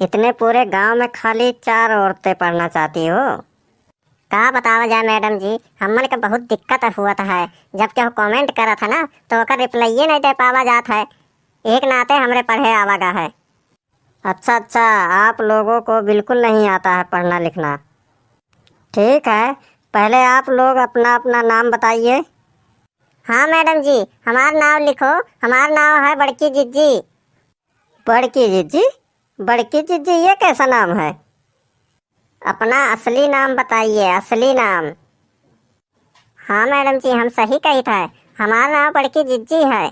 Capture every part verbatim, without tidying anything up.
इतने पूरे गांव में खाली चार औरतें पढ़ना चाहती हो? का बतावा जाए मैडम जी, हमन के बहुत दिक्कत हुवत है। जब केहू comment करत है ना, तो ओकर reply ये नहीं दे पावा जात है। एक नाते हमरे पढ़े आवा गा है। अच्छा, अच्छा, आप लोगों को बिल्कुल नहीं आता है पढ़ना लिखना। ठीक है, पहले आप लोग अपना अपना नाम बताइए। हाँ मैडम जी, हमार नाव लिखो, हमार नाव है बड़की जिज्जी। बड़की जिज्जी? बड़की जिज्जी, ये कैसा नाम है? अपना असली नाम बताइए, असली नाम। हाँ मैडम जी, हम सही कहित है, हमार नाव बड़की जिज्जी है।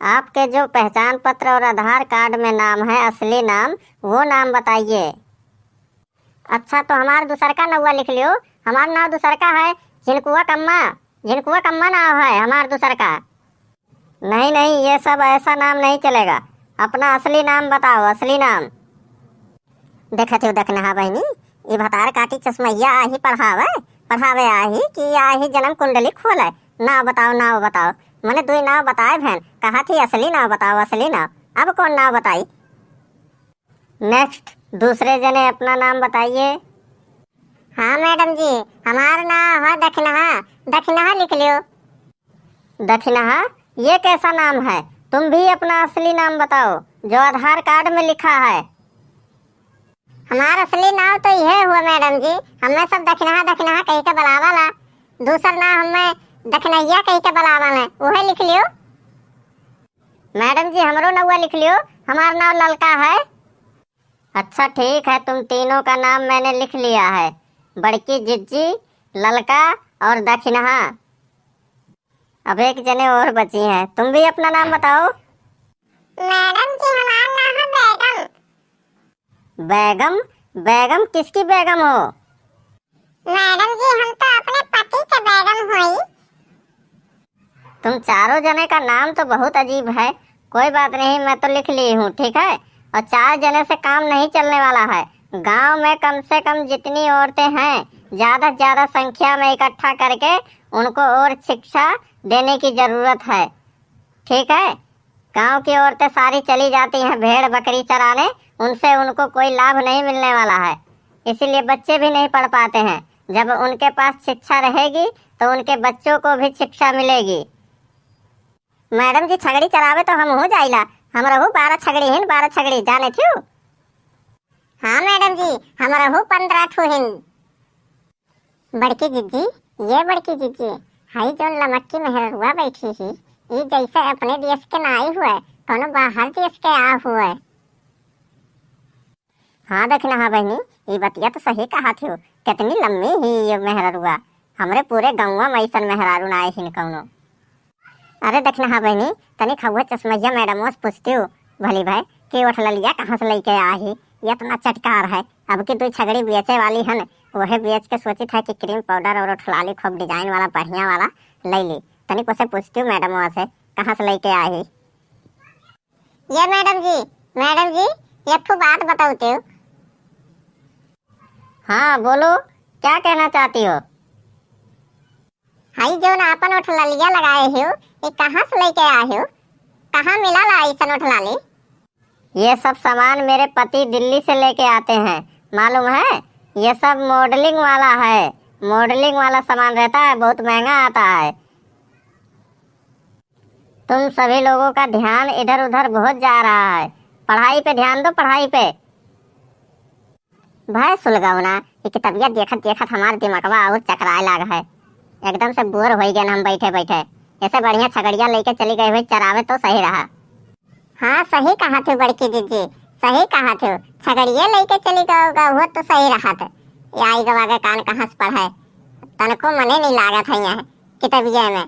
आपके जो पहचान पत्र और आधार कार्ड में नाम है, असली नाम, वो नाम बताइए। अच्छा, तो हमार दूसर का नौवा लिख लियो। हमार नाव दूसर का है झिनकुआ कम्मा, झिनकुआ कम्मा नाव है हमार दूसर का। नहीं, नहीं, ये सब ऐसा नाम नहीं चलेगा। अपना असली नाम बताओ, असली नाम। देखत हो दखिनहा बहिनी, ई भतार काटी चश्मैया आही पढ़ावे, पढ़ावे आही कि आही जन्म कुंडली खोले? नाव बताओ, नाव बताओ। मने दुई नाव बताए भैन, कहा थी असली नाव बताओ, असली नाव। अब कौन नाव बताई? Next, दूसरे जने अपना नाम बताइए। हाँ मैडम जी, हमार नाव है दखिनहा, दखिनहा लिख लियो। दखिनहा, ये कैसा नाम है? तुम भी अपना असली नाम बताओ, जो आधार कार्ड में लिखा है। हमार असली नाव तो यह हुआ मैडम जी, हमें सब दखिनहा दखिनहा कह के बुलावाला, दूसर नाव हमें दखिनैया कह के बुलावाला, वह लिख लियो। मैडम जी, हमरो नौवा लिख लियो, हमार नाव ललका है। अच्छा ठीक है, तुम तीनों का नाम मैंने लिख लिया है, बड़की जिज्जी, ललका और दखिनहा। अब एक जने और बची हैं, तुम भी अपना नाम बताओ। मैडम जी, हमार नाम है बेगम। बेगम? बेगम? किसकी बेगम हो? मैडम जी, हम तो अपने पति के बेगम होई। तुम चारों जने का नाम तो बहुत अजीब है। कोई बात नहीं, मैं तो लिख ली हूँ, ठीक है? और चार जने से काम नहीं चलने वाला है। गांव में कम से कम जितनी औरतें हैं, ज्यादा से ज्यादा संख्या में इकट्ठा करके उनको और शिक्षा देने की जरूरत है, ठीक है? गांव की औरतें सारी चली जाती हैं भेड़ बकरी चराने, उनसे उनको कोई लाभ नहीं मिलने वाला है, इसीलिए बच्चे भी नहीं पढ़ पाते हैं। जब उनके पास शिक्षा रहेगी तो उनके बच्चों को भी शिक्षा मिलेगी। मैडम जी, छगड़ी चरावे तो हमहू जाइला, हमरहू बारह छगड़ी हिन, बारह छगड़ी, जाने थियू? हाँ मैडम जी, हमरहू पन्द्रह ठू हिन। बड़की जिज्जी, ये बड़की जिज्जी, हई जौन लमक्की मेहररुआ बैठी ही, ई जैसे अपने देश के नाई हुए, कौनो बाहर देश के आ हुए। हाँ दखिनहा बहिनी, ई बतिया तो सही कहा थियू, कितनी लम्मी ही ये मेहररुआ, हमरे पूरे गौवा में ऐसन मेहरारू नाई हिन कौनो। अरे दखिनहा बहिनी, तनी खौहे चश्मैया मैडमवा से पूछतियो भली भाई कि ओठललिया कहाँ से लइके आही, ये इतना चटकार है। अब की दुई छगड़ी बेचे वाली हन, वहे बेच के सोचित है कि cream powder और ओठलाली खूब design वाला बढ़िया वाला लइ ली। तनी कोसे पूछतियो मैडमवा से कहाँ से लइके आही। ये मैडम जी, मैडम जी, एक ठो बात बताओ तो। हाँ बोलो, क्या कहना चाहती हो? हई जौन आपन ओठललिया लगाए हो, ये कहाँ से लेके आए हो? कहाँ मिला ला ऐसन ओठलाली? ये सब सामान मेरे पति दिल्ली से लेके आते हैं, मालूम है? ये सब modeling वाला है, modeling वाला सामान रहता है, बहुत महंगा आता है। तुम सभी लोगों का ध्यान इधर उधर बहुत जा रहा है, पढ़ाई पे ध्यान दो, पढ़ाई पे। भाई सुलगौना, ये कितबिया देखत देखत हमार दिमगवा और चकराए लाग है। एकदम से bore होइ गए हम बैठे बैठे। ऐसे बढ़िया छगड़िया लेके चली गई हुई चरावे तो सही रहा। हाँ सही कहा थी बड़की जिज्जी, सही कहा थी। छगड़िया लेके चली गओ गा, वो तो सही रहा थे। ये आई गवा के कान कहाँ से पढ़े, तनको मने नहीं लागत है यहाँ कितबिया में।